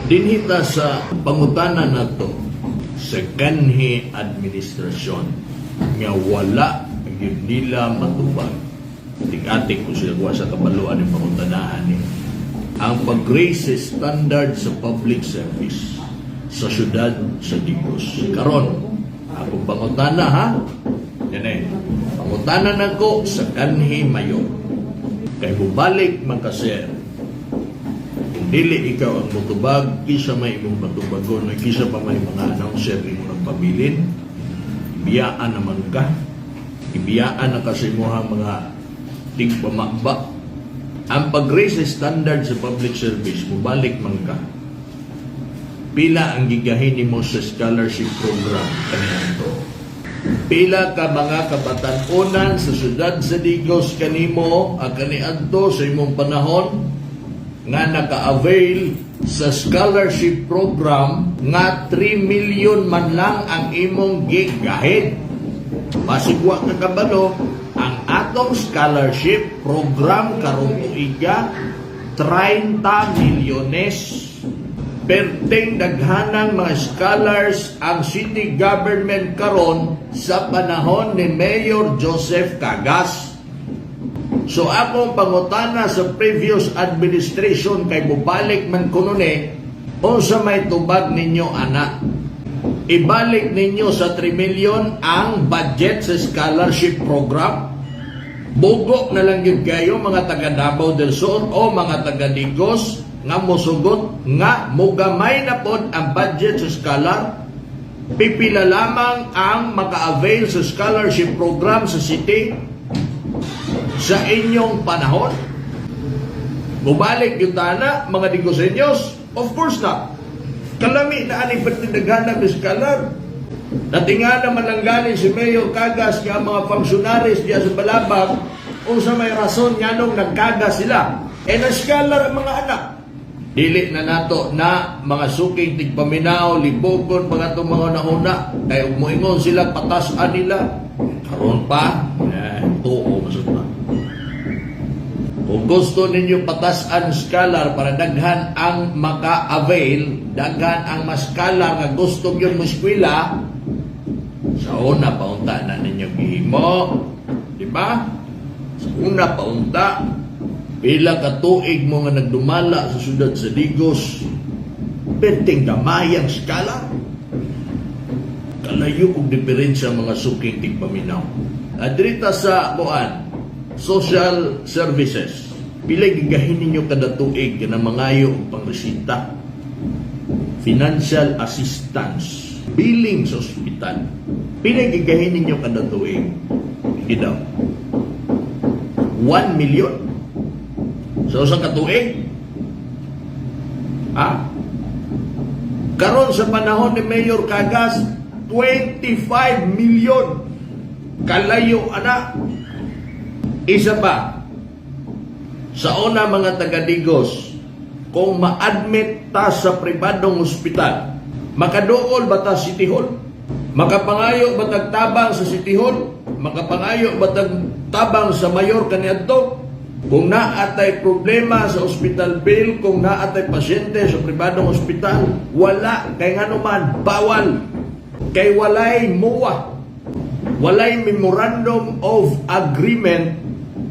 Dinhi ta sa pangutana nato sa kanhi administrasyon nga wala gyud nila matubag. Tig-atik ko sila wa sa kabaluan ng pangutanahan ni. Ang pag-raise sa standard sa public service sa syudad sa Digos. Karon, akong pangutana, ha? Yan eh. Pangutana nako sa kanhi mayor. Kay mubalik man ka, sir. Kung dili ikaw ang mutubag, kisa may imong matubagon, ay kisa pa may mga announcer nimo nagpabilin, ibiyaan naman ka. Ibiyaan na kasi mo ang mga tigpamaba. Ang pag-raise sa standard sa public service, mubalik man ka. Pila ang gigahin nimo sa scholarship program kaniadto? Pila ka mga kabatan-onan sa syudad sa Digos kanimo ang kaniadto sa imong panahon nga naka-avail sa scholarship program nga 3 million man lang ang imong gigahin? Basig wa ka kabalo, ang atong scholarship program karong tuiga 30 milyones. Perting daghanang mga scholars ang city government karon sa panahon ni Mayor Joseph Cagas. So akong pangutana sa previous administration, kay mubalik man kuno ni, unsa may tubag ninyo ana? Ibalik ninyo sa 3 million ang budget sa scholarship program? Bugo na lang gyud kayo, mga taga Davao del Sur o mga taga Digos, nga mosugot nga mugamay na pod ang budget sa scholar? Pipila lamang ang maka-avail sa scholarship program sa city sa inyong panahon. Mubalik gyud tana, mga Digosenyos? Of course not. Kalami na ani pertindaghanan ng scholar. Natinga naman lang gani si Mayor Cagas nga ang mga functionaries diya sa Balabag, unsa may rason nganong nagkagas sila. Eh na-scholar ang mga anak. Dili na nato na mga suking tigpaminaw, libogon mga itong mga nauna. Kay ug moingon sila, patas-an nila. Karon pa, eh, tuo masud na. Kung gusto ninyo patas-an scholar para daghan ang maka-avail, daghan ang mas-scholar nga gusto gyud mo eskwela, sa una paunta na ninyo gihimo. Di ba? Sa una paunta, pila ka tuig mo nga nagdumala sa syudad sa Digos, perting gamay ang scholar. Kalayo og diferensya, mga suking tigpaminaw. Adrita sa kuan, social services. Pila gigahin ninyo kada tuig na mangayo og pangresita? Financial assistance, billing sa ospital. Pila gigahin ninyo kada tuig? Hindi daw. 1 million. Sa usa ka tuig? Ha? Karon sa panahon ni Mayor Cagas, 25 million. Kalayo ana. Isa pa, sa una, mga taga-Digos, kung ma-admit ta sa pribadong ospital, makaduol ba ta City Hall? Makapangayo ba tag tabang sa City Hall? Makapangayo ba tag tabang sa mayor kaniadto? Kung naatay problema sa hospital bill, kung naatay pasyente sa pribadong ospital, wala. Kay ngano man, bawal. Kay walay MOA. Walay memorandum of agreement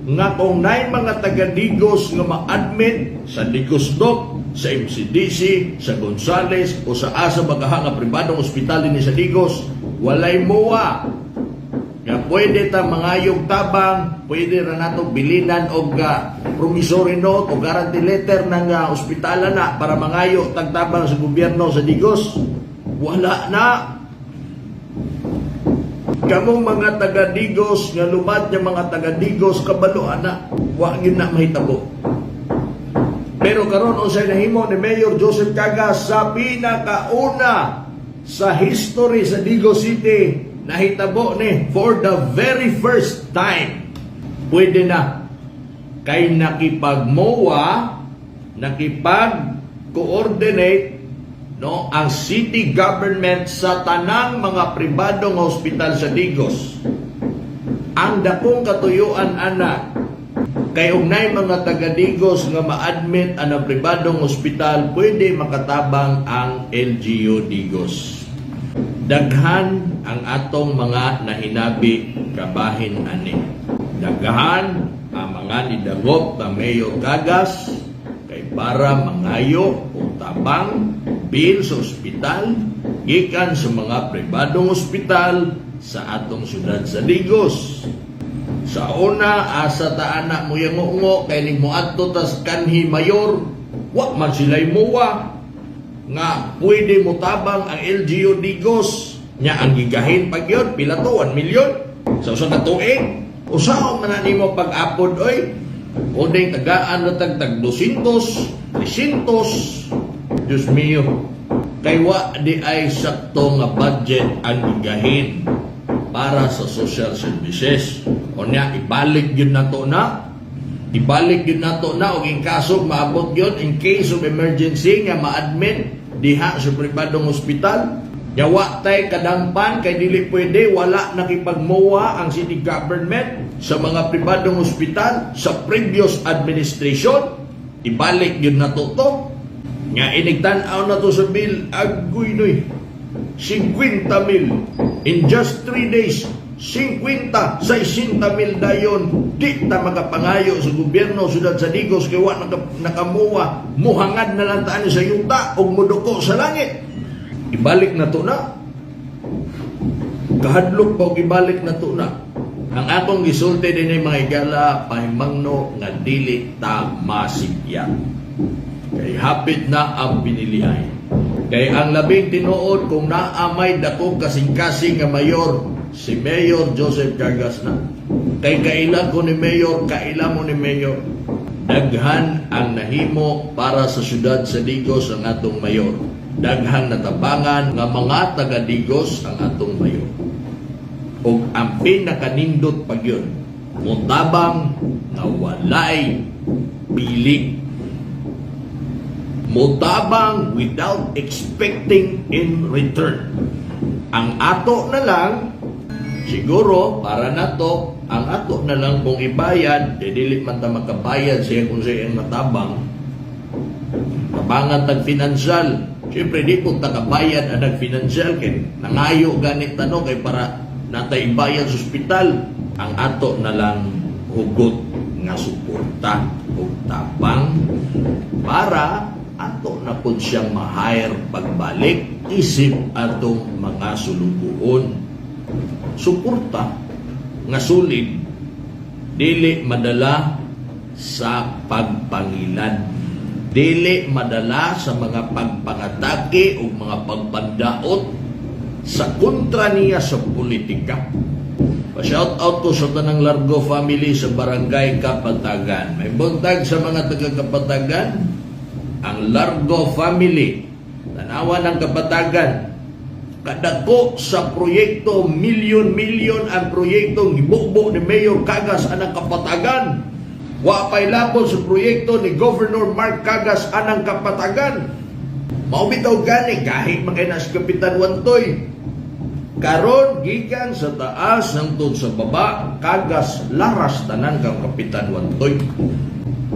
nga kung nay mga taga-Digos nga ma-admit sa Digos Doc, sa MCDC, sa Gonzales o sa asa bagaha nga pribadong ospital ni sa Digos, walay MOA nga pwede ta mangayog tabang, pwede ra nato bilinan og promissory note o guarantee letter ng ospitala na para mangayo tagtabang sa gobyerno sa Digos. Wala na. Kamong mga taga-Digos nga lumad nga mga taga-Digos, kabalo ana, wa gyud na mahitabo. Pero karon, unsay nahimo ni Mayor Joseph Cagas? Sa pinakauna sa history sa Digos City, nahitabo ni for the very first time. Pwede na kay nakipag-MOA, nakipag-coordinate, no, ang city government sa tanang mga pribadong hospital sa Digos. Ang dakong katuyuan ana, Kay og nay mga taga-Digos nga ma-admit ang pribadong ospital, pwede makatabang ang LGU Digos. Daghan ang atong mga nahinabi kabahin ani. Daghan ang mga nidagop na Mayor Cagas kay para mangayo og tabang bill sa ospital gikan sa mga pribadong ospital sa atong syudad sa Digos. Sa una, asa ta ana mo yango kay ning moadto tas kanhi mayor, wa man sila'y muwa nga pwede mo tabang ang LGU Digos. Nya ang gigahin pag yun, pila to? 1 million sa usa ka tuig. Usaon man na nimo pag-apod oy? Uding tagaan na tag tag 200, 300. Diyos mio. Kay wa di ay sakto nga budget ang gigahin para sa social services. Unya, ibalik yun nato na. Ibalik yun nato na og in kaso maabot yun in case of emergency nga ma-admit diha sa pribadong ospital. Yawa tay kadangpan kay dili pwede, wala nakipagmuwa ang city government sa mga pribadong ospital sa previous administration. Ibalik yun nato to. Nga inigtan-aw na to sa bill, agoy noy. 50 mil in just 3 days. 50, 60 mil dayon. Di ta makapangayo sa gobyerno siyudad sa Digos kay wa nakamuwa. Muhangad na lang taan sa yuta og muduko sa langit. Ibalik na to na. Kahadlok pa og ibalik na to na. Ang akong gisulti din ay, mga higala, pahimangno nga dili ta masigya kay hapit na ang piniliay. Kay ang labing tinuod, kung naamay dako kasing-kasing nga mayor, si Mayor Joseph Cagas na. Kay kaila ko ni Mayor, kaila mo ni Mayor. Daghan ang nahimo para sa syudad sa Digos ang atong mayor. Daghan natabangan nga mga taga Digos ang atong mayor. Og ang pinakanindot pag yun, mutabang nga walay pili, mutabang without expecting in return. Ang ato na lang, siguro, para nato, ang ato na lang kung ibayad, eh, dili man ta makabayad siya kung siya ang matabang, tabangan tag financial. Siyempre, di po ta kabayad ang nag-financial kay nangayo ganit tano kay para natay ibayad sa ospital. Ang ato na lang hugot nga suporta o tabang para ato na pud siyang ma-hire pagbalik isip atong mga sulugoon. Suporta nga sulid, dili madala sa pagpangilad, dili madala sa mga pagpangatake o mga pagpandaot sa kontra niya sa politika. Pa-shout out ko sa tanang Largo family sa Barangay Kapatagan. May buntag sa mga taga Kapatagan, ang Largo family. Tanawa ng Kapatagan. Kadako sa proyekto, milyon-milyon ang proyektong gibubo ni Mayor Cagas anang Kapatagan. Wa pa'y labot sa proyekto ni Governor Mark Cagas anang Kapatagan. Mao bitaw gani kahit man kay na si Kapitan Wantoy. Karon gikan sa taas hangtod sa baba, Cagas laras tanan kang Kapitan Wantoy.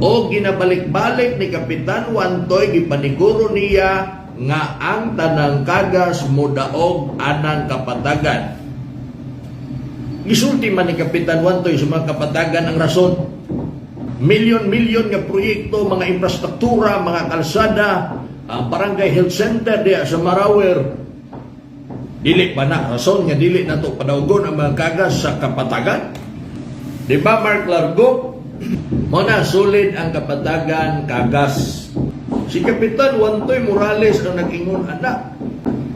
O ginabalik-balik ni Kapitan Wantoy, gipaniguro niya nga ang tanang Cagas modaog anang Kapatagan. Gisulti man ni Kapitan Wantoy sa mga Kapatagan ang rason. Milyon-milyon nga proyekto, mga infrastruktura, mga kalsada, ang barangay health center diya sa Marawer. Dili pa na rason nga dili na to padawgon ang mga Cagas sa Kapatagan? Di ba, Mark Largo? Mo na solid ang Kapatagan, Cagas. Si Kapitan Wantoy Morales ang nag-ingon ana.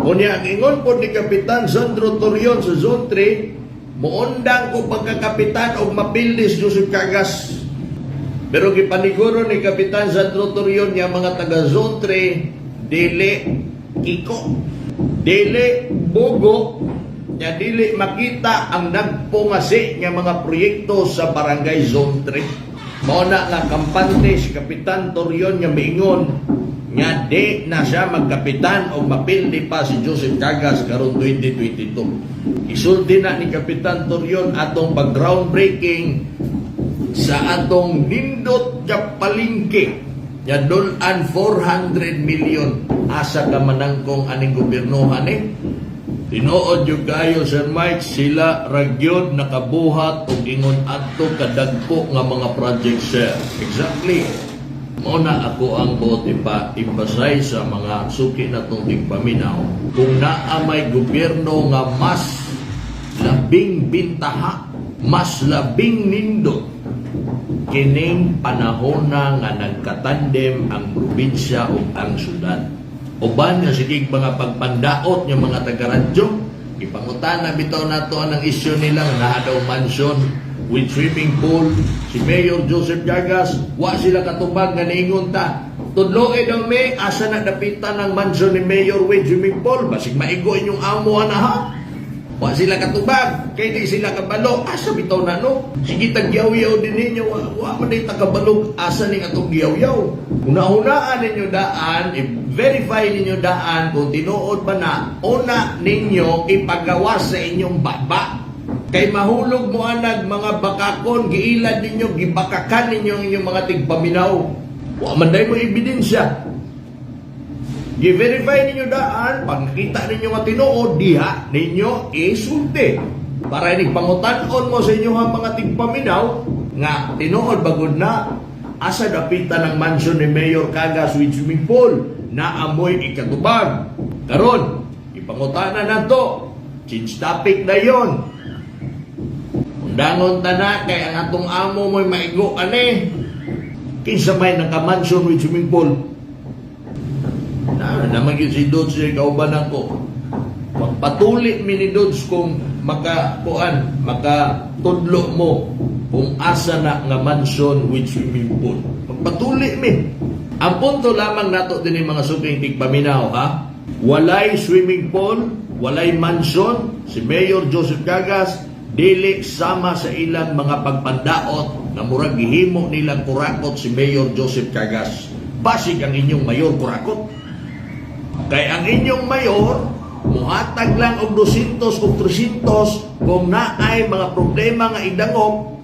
Unya ang ingon po ni Kapitan Sandro Torion sa Zone 3, muundang ko pagkakapitan og mapildi si Joseph Cagas. Pero gipaniguro ni Kapitan Sandro Torion nga mga taga Zone 3 dili kiko, dili bugo, nya dili makita ang nagpungasi nga mga proyekto sa Barangay Zone 3. Mao na nga kampante si Kapitan Torion nga miingon nga di na siya magkapitan o mapildi pa si Joseph Cagas karon 2022. Isulti na ni Kapitan Torion atong pag groundbreaking. Sa atong nindot nga palengke nga dul-an 400 million, asa ka manangkong aning gobyernohan eh? Tinuod yung kayo, Sir Mike, sila ra gyud nakabuhat og ingon adto kadagko nga mga project, sir. Exactly. Mao na ako ang buot ipa emphasize sa mga suki na tong tigpaminaw. Kung naa may gobyerno nga mas labing bintaha, mas labing nindot, kining panahon na nga nagkatandem ang probinsya ug ang syudad. Uban nga sige mga pagpandaot ng mga taga-radyo, ipangutana bitaw nato ang isyu nila nga naa daw mansion with swimming pool si Mayor Joseph Cagas. Wa sila katubag nga niingon ta. Tudloe daw me, asa na dapitan ang mansion ni Mayor with swimming pool? Basig maigo inyong amo ana ha. Wa sila katubag, kay di sila kabalo, asa bitaw na no? Sige tagyaw-yaw din ninyo, wa man di ta kabalog asa ning atong giyaw-yaw. Una-unaan ninyo daan, i-verify ninyo daan kung tinuod ba na, una ninyo ipagawa sa inyong baba. Kay mahulog mo anag mga bakakon, giilad ninyo, gibakakan ninyo ang inyong mga tigpaminaw. Wa man day mo ebidensya. Gi-verify ninyo daan, pag nakita ninyo nga tinuod, diha ninyo isulti. Para inig pangutan-on mo sa inyong mga tigpaminaw, nga tinuod bagod na, asa dapitan ng mansion ni Mayor Cagas with swimming pool, na amoy ikatubag. Karon, ipangutana nato, change topic na yon. Undangon ta na kay ang atong amo mo'y maigo ani. Kinsa may naka-mansion with swimming pool? Na naman yun si Dodds eh, kauban ako. Magpatuli mi ni Dodds kung makakuan, makatudlo mo kung asa na nga mansion with swimming pool. Magpatuli mi. Ang punto lamang nato din yung mga suking tigpaminaw, ha? Walay swimming pool, walay mansion, si Mayor Joseph Cagas, dili sama sa ilang mga pagpandaot na murag gihimo nilang kurakot si Mayor Joseph Cagas. Basig ang inyong mayor kurakot. Kay ang inyong mayor, muhatag lang og 200 o 300 kung naay mga problema nga idangop,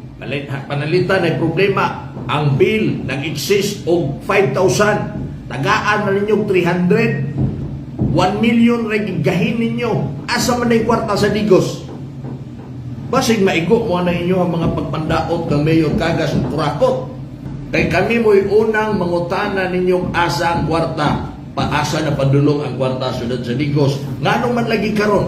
panalitan ay problema, ang bill nag-exist og 5,000, tagaan na ninyo og 300, 1 million ra gigahin ninyo. Asa man ay kwarta sa Digos? Basig maigo mo na inyo ang mga pagpandaot kang Mayor Cagas ug kurakot. Kay kami mo'y unang mangutana ninyong asa ang kwarta, paasa na padulong ang kwarta sudad sa Digos. Nganong man lagi karon?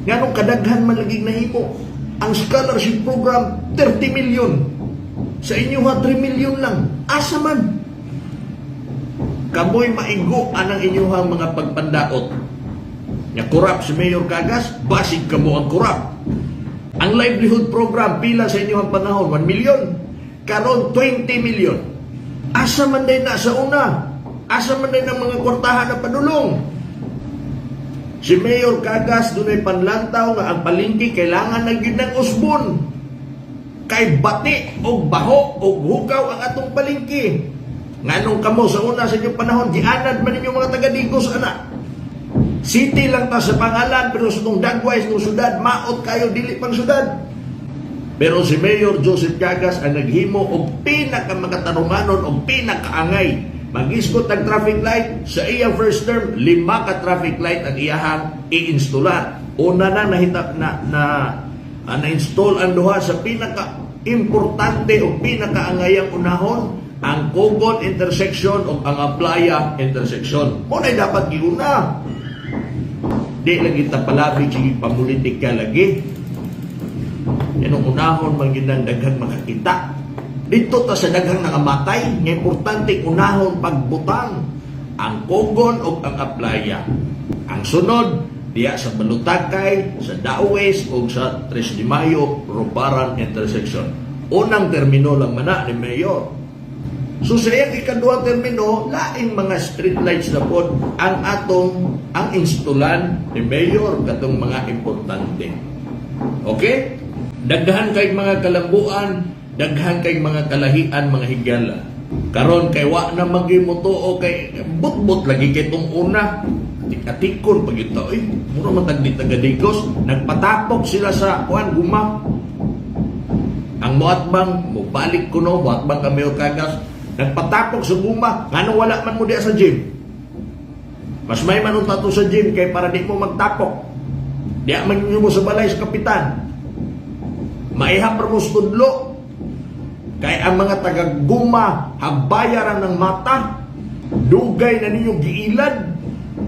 Nganong kadaghan man lagi nahimo? Ang scholarship program 30 million. Sa inyo ha 3 million lang. Asa man? Kamoy maigo anang inyong mga pagpandaot. Nga corrupt si Mayor Cagas, basig kamo ang corrupt. Ang livelihood program, pila sa inyong panahon? 1 million. Karon 20 million. Asa man din na sa una? Asa man din ang mga kwartahan na padulong? Si Mayor Cagas dunay panlantaw nga ang palengke kailangan na gyud ng usbon. Kay bati og baho og hugaw ang atong palengke. Nganong kamo sa una sa inyong panahon gianad man ninyo mga taga-Digos ana. City lang ta sa pangalan pero sa itong dagway sa itong syudad maot kayo dili pang syudad. Pero si Mayor Joseph Cagas ang naghimo og pinakamakataronganon og pinakaangay. Magisgot ang traffic light sa iyang first term, lima ka traffic light ang iyahang i-instalar. Una na nahita na na, na na-install ang duha sa pinaka importante o pinakaangayang unahon, ang Cogon intersection o ang Aplaya intersection. Mo na dapat giuna. Di lagi ta palabi sige pamulitika lagi. Yan ang unahon man gyud ang daghang makakita. Dito ta sa daghang nangamatay, nga importante unahon pagbutang ang Cogon o ang Aplaya. Ang sunod, diya sa Balutakay, sa Dauis o sa Tres de Mayo, Rubaran intersection. Unang termino lang man na ni Mayor. So sa iyang ikaduhang termino, laing mga street lights na pod ang atong ang instalan ni Mayor katong mga importante. Okay? Daghan kay mga kalambuan, daghan kay mga kalahian, mga higala. Karon kay wa na magimutuo kay butbut lagi kay tong una. Atik-atikon pag ito eh. Mura man tag di taga Digos, nagpatapok sila sa kuan guma. Ang moatbang, mobalik kuno, moatbang kami o Kagas, nagpatapok sa guma, ngano wala man mo diya sa gym? Mas may man unta to sa gym kay para di mo magtapok. Diya man mo sa balay sa kapitan. Maihap ra mo sa tudlo. Kay ang mga taga-guma habayaran ng mata. Dugay na ninyo giilad.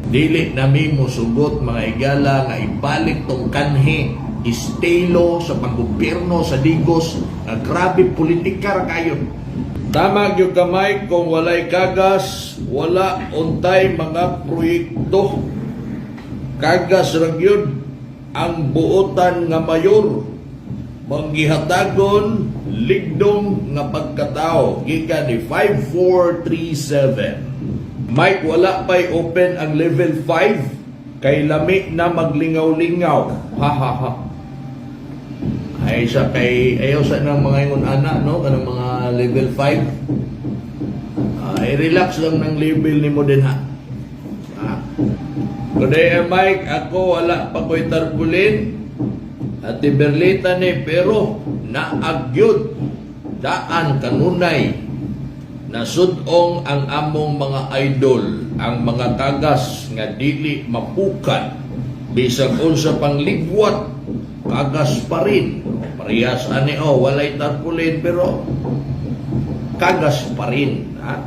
Dili na mi mosugot, mga igala, nga ibalik tong kanhi estilo sa panggobyerno sa Digos nga grabe politika ra kayo. Tama gyud ka, Mike, kung walay Kagas, wala untay mga proyekto. Kagas ra gyud ang buotan nga mayor. Manggihatagon ligdong nga pagkatao gikan ni 5437. Mike, wala pa'y open ang level 5 kay lami na maglingaw-lingaw. Ha ha ha. Ay sa kay ayaw sa nang mga ingon ana, no, kanang mga level 5. Ay, relax lang ng level nimo din ha. Ah. Good day, Mike, ako wala pa ko'y tarpulin. Ate Berlita ni, pero naagyod daan kanunay nasudong ang among mga idol, ang mga Kagas nga dili mapukan bisag unsa pang ligwat, Kagas pa rin. Parehas ani, oh, walay tarpulin pero Kagas pa rin, ha?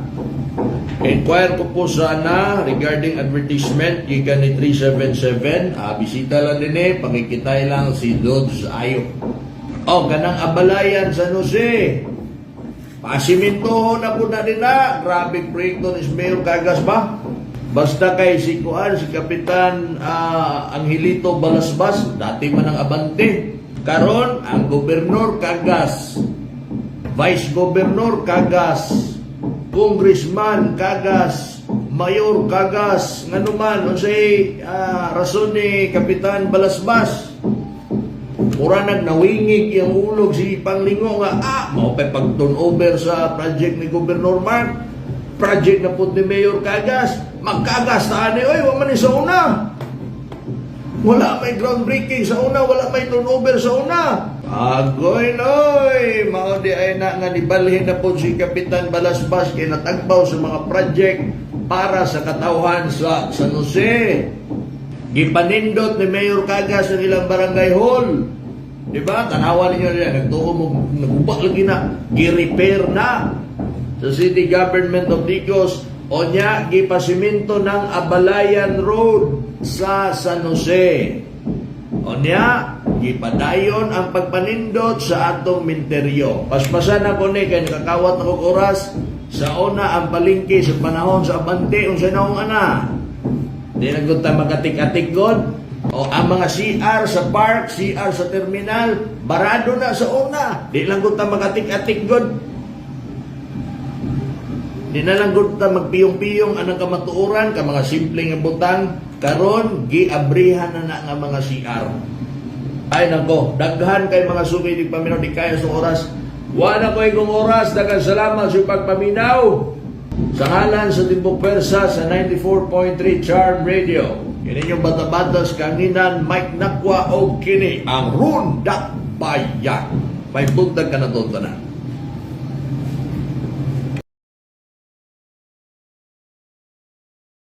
Inquire ko po sana regarding advertisement gikan ni 377. Ah, bisita lang din eh, pakikitay lang si Dodge Ayo. Oh, ganang Abalayan San Jose. Pasiminto na po na din na. Grabe proyekto ni Mayor Kagas ba? Basta kay si Kuan, si Kapitan Angelito Balasbas, dati man ang Abante. Karon ang Gobernador Kagas, Vice Governor Kagas, Congressman Kagas, Mayor Kagas, nganuman unsay rason ni Kapitan Balasbas? Mura nag nawingig yung ulog si Panglingo nga mao pay pag turnover sa project ni Gobernador Mark. Project na pud ni Mayor Kagas. Magkagas ta ani oy, wa man ni sa una. Wala may groundbreaking sa una, wala may turnover sa una. Agoy noy, mao di ay na nga nibalhin na po si Kapitan Balasbas kay natagbaw sa mga project para sa katawhan sa San Jose. Gipanindot ni Mayor Kagas ang ilang barangay hall. Di ba? Tanawa ninyo nila. Nagtuo mo, naguba lagi na. Gi-repair na sa City Government of Digos. O nya, gipasiminto ng Abalayan Road sa San Jose. O nya, gipadayon ang pagpanindot sa atong minteryo. Paspasan ako ni, kay nakakawat ako oras. Sa una, ang palengke sa panahon sa Abante, unsay naong ana. Di na gud ta makatik-atik god. O ang mga CR sa park, CR sa terminal, barado na sa una. Di lang gud ta makatik-atik god. Di na lang gud ta magpiyong-piyong anang kamatuoran ka mga simple nga butang karon giabrihan na na nga mga CR. Ay nako, daghan kay mga suki di paminaw, di kaya sa oras. Wala ko igong oras, daghan salamat sa pagpaminaw. Sa ngalan sa Timbok Persa sa 94.3 Charm Radio. Kini yung bata-batas kanginan Mike Nakwa o kini ang Rundak Bayan. May buntag ka na na.